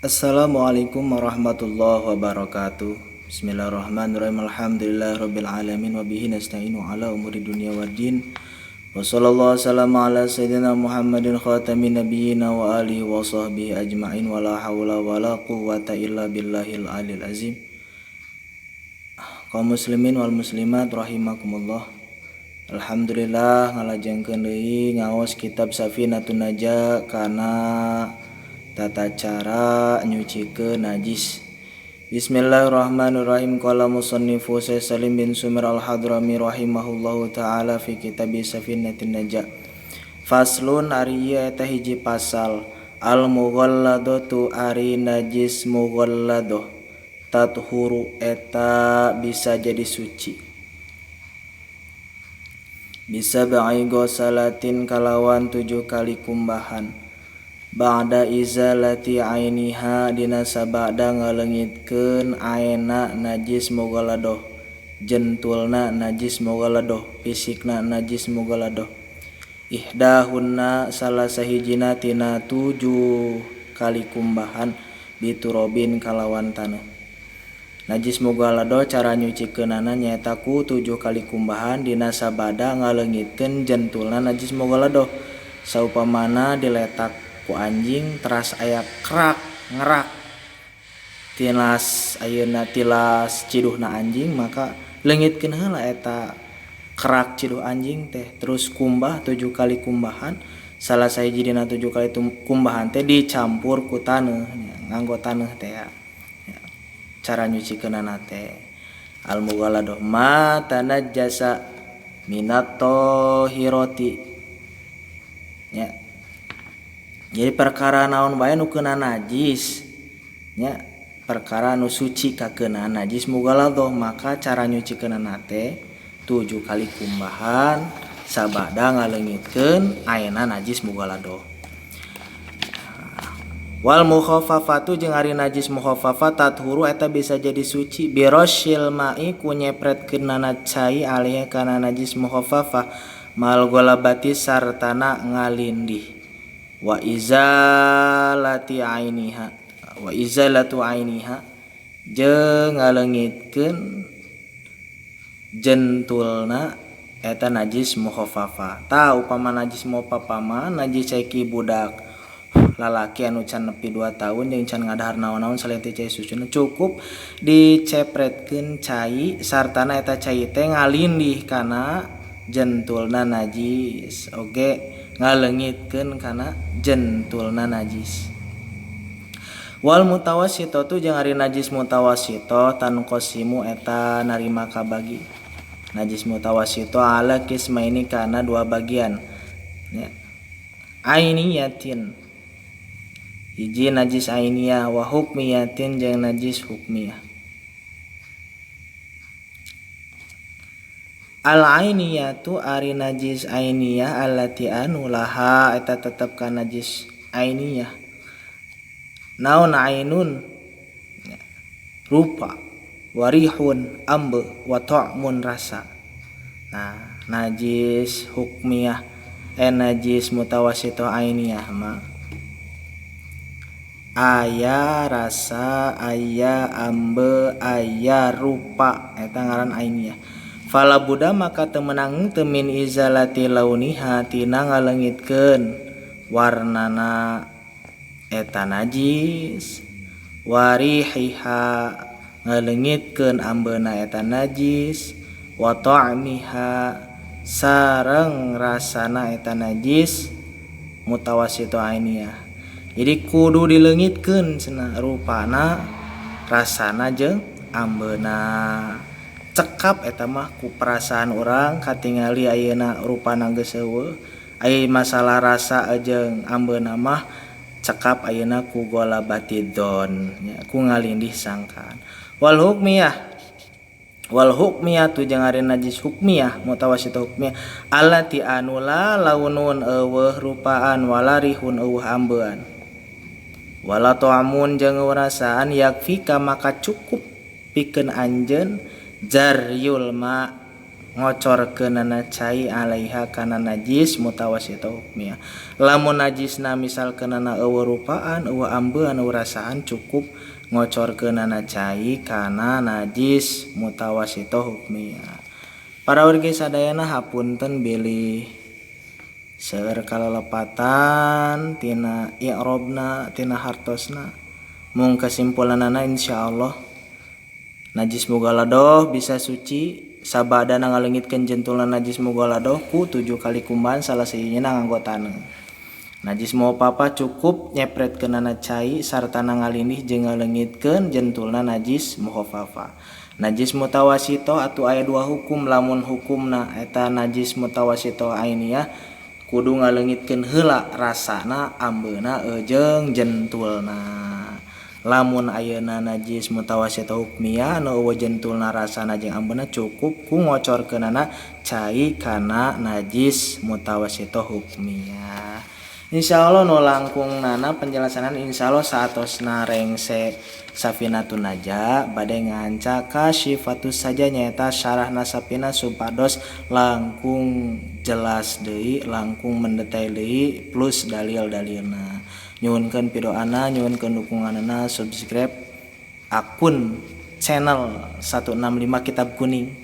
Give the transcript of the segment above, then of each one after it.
Assalamualaikum warahmatullahi wabarakatuh. Bismillahirrahmanirrahim. Alhamdulillahirabbil alamin wa bihi nasta'inu ala umuri dunya waddin. Wa sallallahu wasallam ala sayyidina Muhammadin khatamin nabiyina wa alihi wa sahbihi ajma'in wa la haula wa la quwwata illa billahil alil azim. Kaum muslimin wal muslimat rahimakumullah. Alhamdulillah ngalajengkeun deui ngaos kitab Safinatun Najah kana tata cara nyucikeun najis. Bismillahirrahmanirrahim. Qala musannifu Syekh Salim bin Sumir Al-Hadrami rahimahullahu taala fi kitab Safinatin Najah. Faslun ari ieu eta hiji pasal al mughalladatu ari najis mughalladah tathuru eta bisa jadi suci. Bisa ba'i ghasalatin kalawan 7 kali kumbahan. Ba'da izalati ainiha dina sabada ngaleungitkeun aena najis mughalladah, jentulna najis mughalladah, fisikna najis mughalladah. Ihdahunna salah sahijina tina 7 kali kumbahan biturobin kalawan taneuh. Najis mughalladah cara nyucikeunana nyaeta ku 7 kali kumbahan dina sabada ngaleungitkeun jentulna najis mughalladah. Saupamana diletak ku anjing teras aya kerak ngerak tilas ayeuna tilas ciduhna anjing, maka leungitkeun heula eta kerak ciduh anjing teh, terus kumbah 7 kali kumbahan. Salah sahiji dina 7 kali kumbahan teh dicampur ku taneuh, nganggo taneuh teh ya. Cara nyucikeunana teh al mughalladah ma tanajjasa minat tahirati nya. Jadi perkara naon bae nu keuna najis nya, perkara nu suci kakeuna najis mughalladah, maka cara nyucikeunana teh 7 kali kumbahan sabada ngaleungitkeun aena najis mughalladah. Wal mukhaffafatu jeung ari najis mukhaffafah tathuru eta bisa jadi suci birosyil ma'i ku nyepretkeunana cai alih kana najis mukhaffafah mal ghalabati sartana ngalindih. Wa izalati ainiha wa izalatu ainiha jeung ngaleungitkeun jentulna eta najis mukhaffafah. Tah upama najis mukhaffafah mah najis cai budak lalaki anu can nepi 2 tahun jeung can ngadahar naon-naon salain ti cai susuna, cukup dicepretkeun cai sartana eta cai teh ngalindih kana jentulna najis, oge ngaleungitkeun kana jentulna najis. Wal mutawassitatu jeung ari najis mutawassitah tanqasimu eta narima kabagi. Najis mutawassitah ala qismaini kana 2 bagian ya. Ainiyatin hiji najis ainiyah wa hukmiyatin jeung najis hukmiyah. Al ainiyatu ari najis ainiyah allati anu laha eta tetep ka najis ainiyah. Naon ainun rupa, warihun ambe, wa ta'mun rasa. Nah, najis hukmiyah najis mutawassithah ainiyah mah aya rasa, aya ambe, aya rupa, eta ngaran ainiyah. Fala buddha maka temenang temin izalati launiha tina ngaleungitkeun warnana eta najis, warihiha ngaleungitkeun ambeuna eta najis, wa ta'miha sareng rasana eta najis mutawassithah ainiyah. Jadi kudu dileungitkeun cenah rupana, rasana jeung ambeuna. Cekap eta mah ku perasaan urang katingali ayeuna rupana geus eueuh, aya masalah rasa jeung ambeuna mah cekap ayeuna ku golabatidon nya, ku ngalindih sangkaan. Wal hukmiyah wal hukmiyah tu jeung ari najis hukmiyah mutawassithah hukmiyah allati anu la launun eueuh rupaan wala rihun eueuh ambean wala ta'amun jeung rasaan yakfika maka cukup pikeun anjeun jaryul ma Ngocorkeunana cai alaiha kana najis mutawasito hukmiyah. Lamun najisna misalkeunana eueuh rupaan, eueuh ambean, eueuh rasaan, cukup ngocorkeunana cai kana najis mutawasito hukmiyah. Para wargi sadayana, hapunten bilih seueur kalelepatan tina i'robna, tina hartosna. Mung kesimpulanana, insyaallah najis mughaladhah bisa suci sabadana ngaleungitkeun jentulna najis mughaladhah ku tujuh kali kumbahan salah sahijina nganggo taneuh. Najis mukhaffafah cukup nyepretkeunana cai sartana ngalindih jeung ngaleungitkeun jentulna najis mukhaffafah. Najis mutawasito atuh aya dua hukum. Lamun hukumna eta najis mutawasito ainiyah, kudu ngaleungitkeun heula rasana, ambeuna jeung jentulna. Lamun ayeuna najis mutawasito hukmiyah anu eueuh jentulna, rasana jeung ambeuna, cukup ku ngocorkeunana cai kana najis mutawasito hukmiyah. Insyaallah nu langkung nana penjelasanan, insyaallah saatosna rengse Safinatun Najah bade nganca Kasyifatus Saja, nyaeta syarahna Safina, supados langkung jelas deui, langkung mendetail deui, plus dalil-dalilna. Nyuhunkeun pidoana, nyuhunkeun dukunganana, subscribe akun channel 165 Kitab Kuning.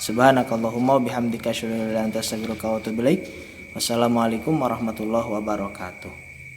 Subhanakallahumma bihamdika, asyhadu an la ilaha illa anta, astaghfiruka wa atubu ilaik. Wassalamualaikum warahmatullahi wabarakatuh.